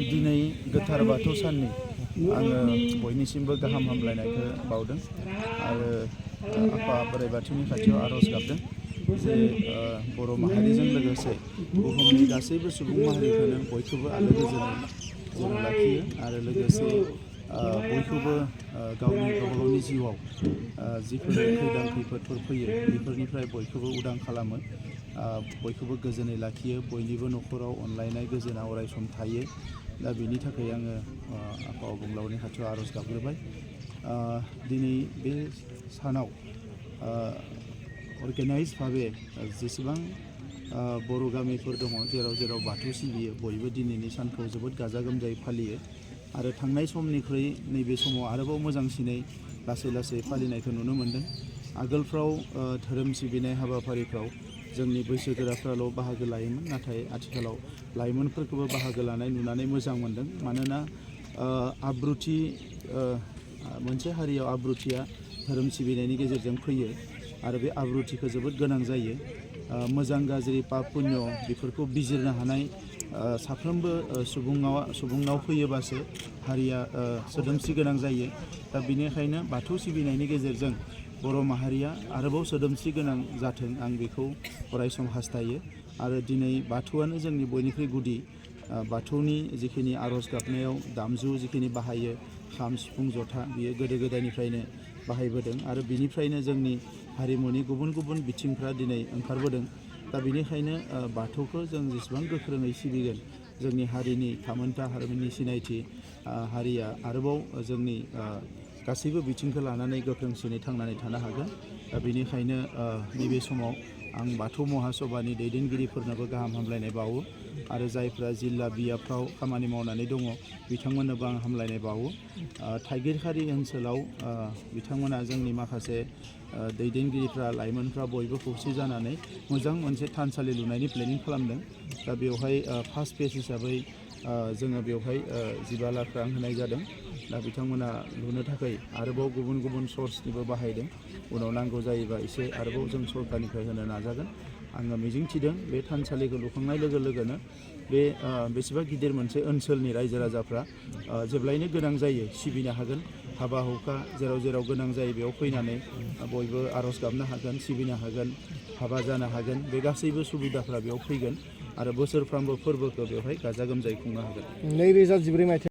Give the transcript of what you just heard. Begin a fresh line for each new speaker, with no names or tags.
दिनै गोथार बाथौ साननि आङो बयनिसिमबो गाहाम हामलायनायखौ बावदों आरो आफा बोराइ बाथौनि खाथियाव आर'ज गाबदों जे बर' माहारिजों लोगोसे बुहुमनि गासैबो सुबुं माहारिखौनो बयखौबो आलो गोजोनै जों लाखियो आरो लोगोसे बयखौबो गावबा गावनि जिउआव जिफोर खैदां खैफोदफोर फैयो बेफोरनिफ्राय बयखौबो उदां खालामो, बयखौबो गोजोनै लाखियो, बयनिबो न'खराव अनलायनाय गोजोना अरायसम थायो। दा बेनि थाखाय आङो आफा अबंलावरिनि खाथियाव आर'ज गाबग्रोबाय। दिनै बे सानाव अर्गेनाइज भाबे जेसेबां बर' गामिफोर दङ जेराव जेराव बाथौ सिबियो बयबो दिनैनि सानखौ जोबोद गाजा गोमजायै फालियो आरो थांनाय समनिख्रुइ नैबे समाव आरोबाव मोजांसिनै लासै लासै फालिनायखौ नुनो मोन्दों। आगोलफ्राव धोरोम सिबिनाय हाबाफारिफ्राव जोंनि बैसोगोराफ्राल' बाहागो लायोमोन, नाथाय आथिखालाव लाइमोनफोरखौबो बाहागो लानाय नुनानै मोजां मोन्दों। मानोना आब्रुथि मोनसे हारियाव आब्रुथिया धोरोम सिबिनायनि गेजेरजों फैयो आरो बे आब्रुथिखौ जोबोद गोनां जायो। मोजां गाज्रि पाप पुण्य बेफोरखौ बिजिरनो हानाय साफ्रोमबो सुबुंनाव फैयोबासो हारिया सोदोमस्रि गोनां जायो। दा बेनिखायनो बाथौ सिबिनायनि गेजेरजों बर' माहारिया आरोबाव सोदोमस्रि गोनां जाथों, आं बेखौ अरायसम हास्थायो। आरो दिनै बाथौआनो जोंनि बयनिख्रुइ गुदि। बाथौनि जिखिनि आर'ज गाबनायाव दामजु जिखिनि बाहायो खाम, सिफुं, जथा, बियो गोदो गोदायनिफ्रायनो बाहायबोदों आरो बिनिफ्रायनो जोंनि हारिमुनि गुबुन गुबुन बिथिंफ्रा दिनै ओंखारबोदों। दा बेनिखायनो बाथौखौ जों जेसेबां गोख्रोङै सिबिगोन जोंनि हारिनि थामोनथा हारिमुनि सिनायथि हारिया आरोबाव जोंनि गासैबो बिथिंखौ लानानै गोख्रोंसिनै थांनानै थानो हागोन। दा बेनिखायनो नैबे समाव आं बाथौ महासभानि दैदेनगिरिफोरनोबो गाहाम हामलायनाय बावो आरो जायफ्रा जिल्ला बियाबफ्राव खामानि मावनानै दङ बिथांमोननोबो आं हामलायनाय बावो। थाइगिरखारि ओनसोलाव बिथांमोना जोंनि माखासे दैदेनगिरिफ्रा लाइमोनफ्रा बयबो खौसे जानानै मोजां मोनसे थानसालि लुनायनि प्लेनिं खालामदों। दा बेवहाय फार्स्ट फेज हिसाबै जोङो बेवहाय 15 लाख रां होनाय जादों। दा बिथांमोना लुनो थाखाय आरोबाव गुबुन गुबुन सर्सनिबो बाहायदों। उनाव नांगौ जायोबा एसे आरोबाव जों सरकारनिफ्राय होनो नाजागोन। आङो मिजिंथिदों बे थानसालिखौ लुखांनाय लोगो लोगोनो बे बेसेबा गिदिर मोनसे ओनसोलनि रायजो राजाफ्रा जेब्लायनो गोनां जायो सिबिनो हागोन। हाबा हुखा जेराव जेराव गोनां जायो बेयाव फैनानै बयबो आर'ज गाबनो हागोन, सिबिनो हागोन, हाबा जानो हागोन। बे गासैबो सुबिदाफ्रा बेयाव फैगोन आरो बोसोरफ्रोमबो फोरबोखौ बेवहाय गाजा गोमजायै खुंनो हागोन।
2014 मायथाइ